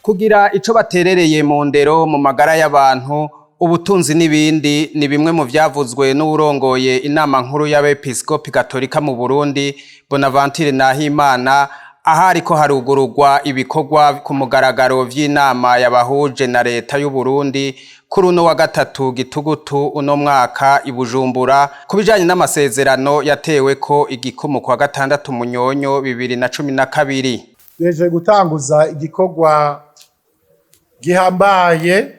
Kugira ico baterereye mu ndero, mu magara y'abantu, ubutunzi n'ibindi ni bimwe mu vyavuzwe n'uwurongoye Inama Nkuru y'Abepiskopi Gatolika mu Burundi, Bonaventure Nahimana, ahariko harugururwa ibikorwa ku mugaragaro vy'inama yabahuje na Leta y'u Burundi kuri uno wa gatatu Gitugutu uno mwaka i Bujumbura, ku bijanye n'amasezerano yateweko igikumu kwa gatandatu Munyonyo 2012. Duhejeje gutanguza igikorwa gihambaye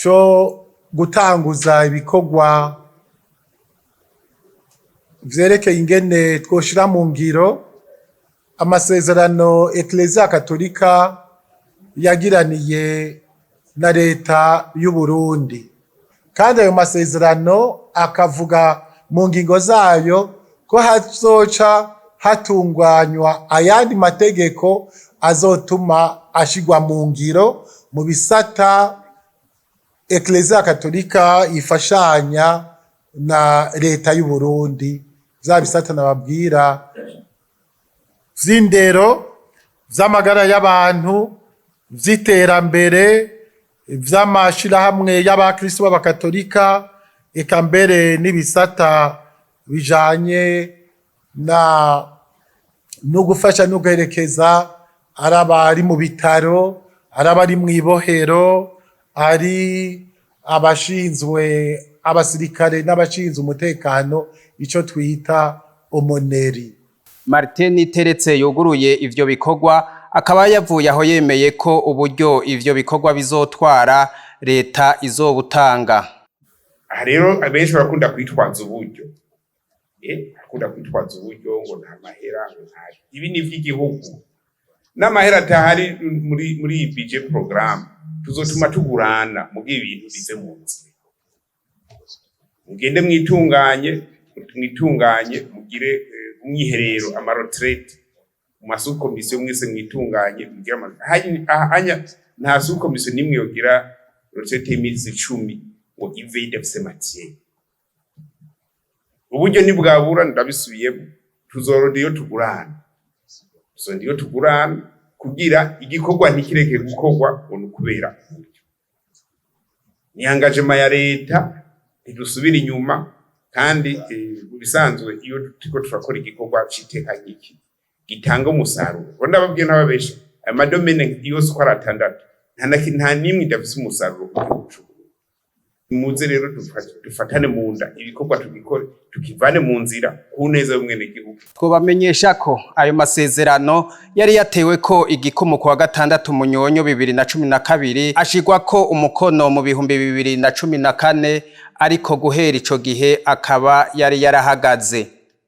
co gutanguza ibikorwa vyerekeye ingene twoshira mu ngiro amasezerano Eklezia Katolika yagiraniye na Leta y'u Burundi, kandi ayo masezerano akavuga mu ngingo zayo ko hazoca hatunganywa ayandi mategeko azotuma ashigwa mu ngiro mu bisata Eklezia Katolika ifashanya na Leta y'u Burundi, vya bisata nababwira vy'indero, vy'amagara y'abantu, vy'iterambere, vy'amashirahamwe y'abakristo b'abakatolika, eka mbere n'ibisata bijanye na no gufasha no guherekeza ari abari mu bitaro, ari abari mw'ibohero, ari abashinzwe abasirikare n'abashinzwe umutekano, ico twita aumônerie. Martin Teretse yuguruye ivyo bikorwa akaba yavuye aho yemeye ko uburyo ivyo bikorwa bizotwara leta izobutanga. Aha rero abenshi barakunda kwitwaza uburyo, barakunda kwitwaza uburyo ngo nta mahera, ngo nta ibi ni ivy'igihugu, n'amahera atahari muri iyi budget programme tuzotuma tugurana mugihe ibintu bive mu nzira. Mugende mwitunganye, mwitunganye, mugire umwiherero, ama retraites mu ma sous-commissions, mwese mwitunganye, mugire hanya nta sous-commission nimwe yogira retraite y'imisi 10 ngo ive idafise matière. Uburyo ntibwabura, ndabisubiyemo, tuzoronda iyo tugurana, tuzorondera iyo tugurana kugira igikorwa ntikireke gukorwa ngo ni ukubera uburyo. Ni engagement ya leta, ntidusubira inyuma. Kandi mu bisanzwe iyo turiko turakora igikorwa c'iteka nk'iki gitanga umusaruro, ngo ndababwiye ntababesha, aya ma domaines yose uko ari atandatu nta n'imwe idafise umusaruro ku gihugu c'Uburundi. Muze rero dufatane mu nda, ibikorwa tugikore, tukivane mu nzira ku neza y'umwenegihugu. Twobamenyesha ko ayo masezerano yari yatewe ko igikumu kuwa gatandatu Munyonyo 2012, ashirwako umukono mu 2014, ariko guhera ico gihe akaba yari yarahagaze.